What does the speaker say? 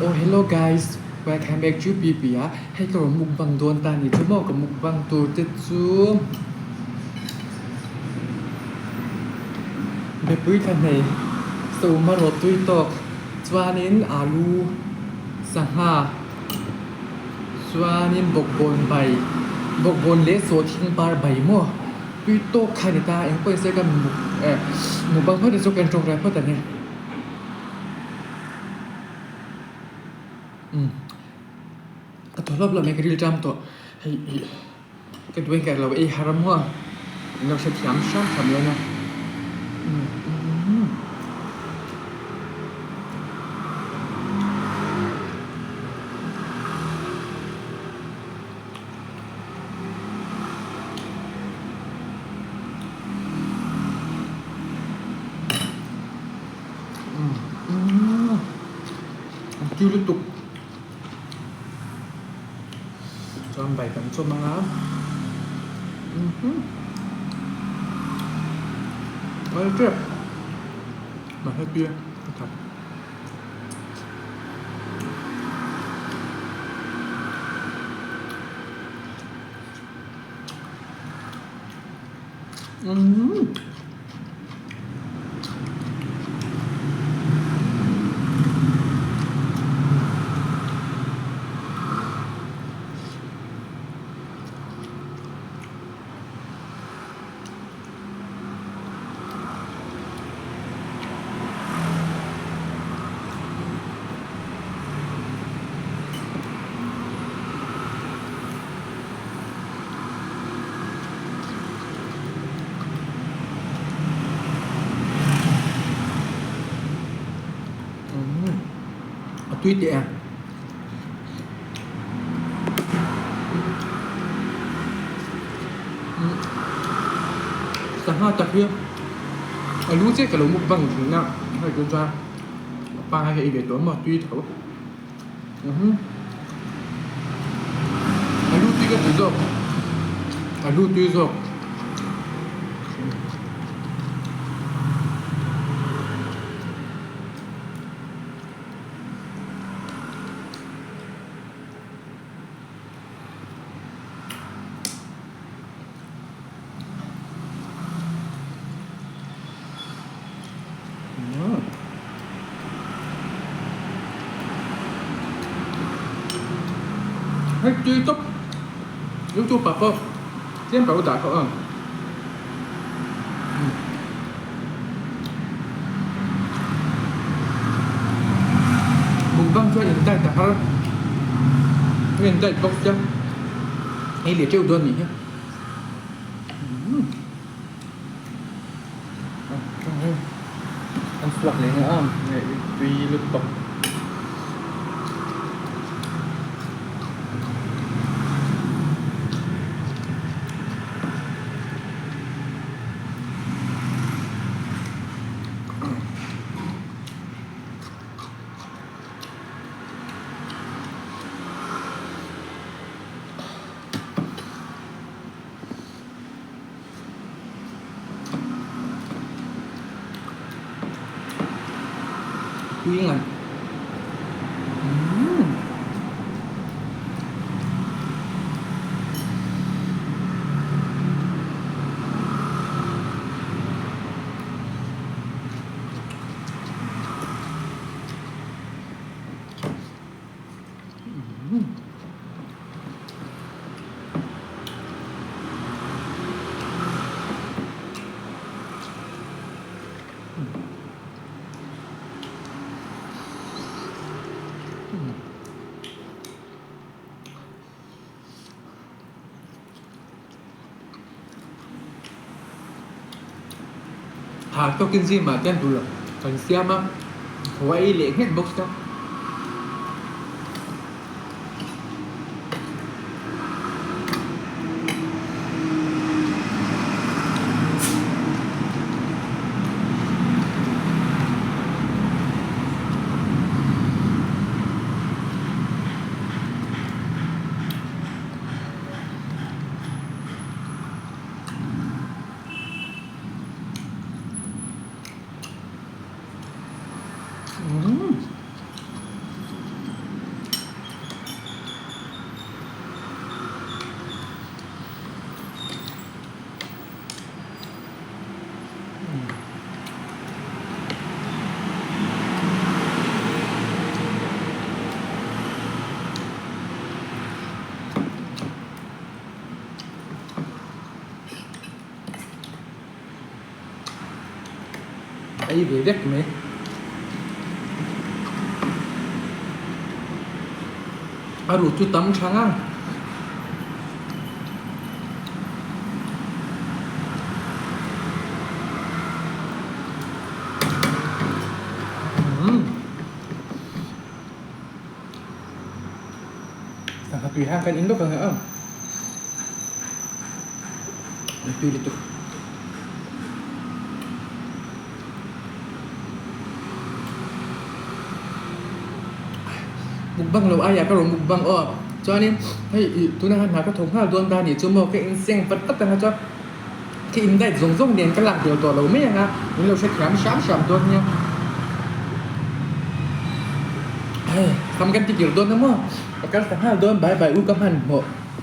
Oh hello guys, welcome back to PP a hei ka rawn mukbang dawn ta ni chu maw ka mukbang tur te chu Bepui thla hnei Sawma rawt tui tawk chuanin alu sangha chuanin bawkbawn bai bawkbawn leh sawhthing par bai maw tui tawk kha a ni ta eng pawh nise ka muk eh mukbang phawt hi chu ka intawngtai phawt ang e. Umm ka thaw hlawp hlawp mai ka ril ṭam tawh hei ih ka duh engkah lo ei har a maw in lo hrethiam hram hram dawn a umm. Tui lutuk chuan bai kan chawm ang a kal tep mahse tui a tha. A tui teh e. Sangha tak hi a lu chiah ka lo mukbang thin a hei chu chuan a pa hi ei ve tawh maw tui tho a lu tui ka ti zawk a lu tui zawk. Hei tui tawp youtube ah pawh tlem ka lo dah tawh ang. Mukbang chuan in diet a har a in diet bawk sia ei leh teuh dawn nih hi an suak leh nge a tui lutuk. Tui ngan. Umm. Har tawkin zimah te an duh lo kan siam a, haw a ei leh nghet bawk sia. Umm. Ka ei ve vek mai. A ruh chu tam tha ngang. Sangha tui hang kan in lawk ang a. Tui lutuk. Mukbang lo aia ka rawn mukbang aw. Chuanin hei ih tunah khan hna ka thawk nghal dawn ta a nih chu maw ka inseng vat vat ang a chuan ka in diet zawng zawng nen ka lak deuh tawh lo mai ang a min lo hrethiam hram hram dawn nia. Hei sam kan ti kir dawn a maw ka kal ta nghal dawn bye bye u ka hmanhmawh.